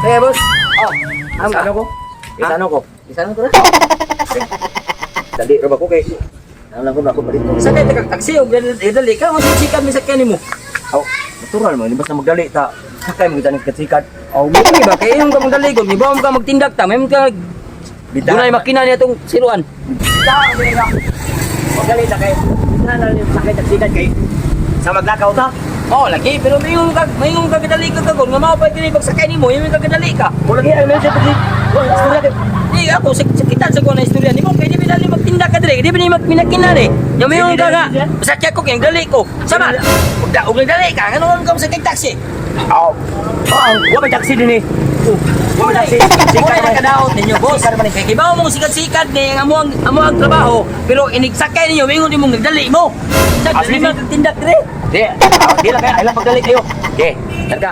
Hey, boss. Oh, Ano ko? Isano ko? Isano ko na. Dali ra ba ko kay Ano lang ko na ako palit ko. Sakay ta kag taxi og dali ka mo sikat mi sakyan nimo. Aw, natural man basta magdali ta. Sakay mo kita ng sikat. Aw, mo ni ba kay imong ka magdali ko, ibaw mo ka magtindak ta, may ka dunay makina niya tong siruan. Ta, dili ka. Magdali ta kay. Na na sakay ta sikat kay sa maglakaw ta. Oh, lagi pero mayong ka gadali ka kagon nga mao pa kini pagsakay nimo, yung ka gadali ka. Mo lagi ay meron siya pag istorya kay. Di ako sakitan sa kuha na istorya nimo kay di ba dali magtindak ka dire, di ba ni magminakina ni. Yung mayong ka nga, sakya ko kay dali ko. Sama, og dali ka, ngano ka sa taxi? Aw. Oh, wa may taxi dinhi. Wa may taxi. Sikat na kadaot ninyo, boss. Sikat man eh. Kay kibaw mong sikat-sikat ni ang amo ang trabaho, pero inigsakay ninyo wingon nimong nagdali mo. Sa Ah, dali sige. magtindak dire. Di, aw, di lang kay ay lang pagdali kayo. Okay, targa.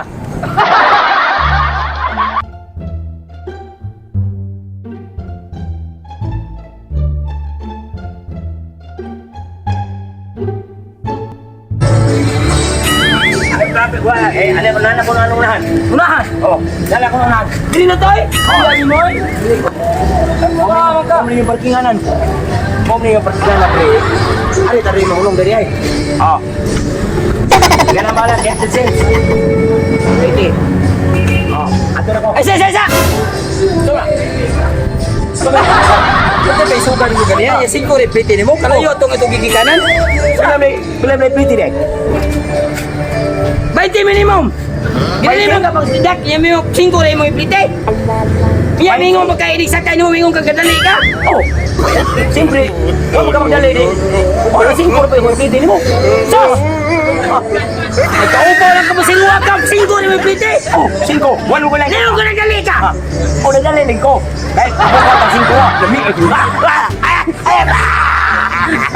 Ay, traffic wa. Eh, ano ko nana ko na anong unahan? Unahan. Oh, nana ko na unahan. Dili na toy. Oh, mo oy. Wala man ka. Kamo yung parkinganan. Kamo yung parkinganan, pre. Ari tari mahulong diri ay. Oh. Gana bala, get the sense. Ready. Oh, ato na ko. Ay, sa sa sa. Tuma. Ito may sugan mo ganiya. Yung singko repeat nimo. Kalayo atong itong gigikanan. Pila may pretty dek. 20 minimum. Ginili mo ka pagtindak. Yan mo yung singko rin mo iplite. Yan mingon pagkainig sa kayo, mingon kagadali ka. Oh. Siyempre, wa ka magdali di. Wala singko pa yung pretty nimo. Sus! Nagkaupo lang ka mo sinuwa ka, singko rin mo iplite. Oh, singko. Walo ko lang. Ngayon ko nagali ka. Oh, nagdali ning ko. Dahil ako pa singko. Lami ay. Ah, ah, ah, ah.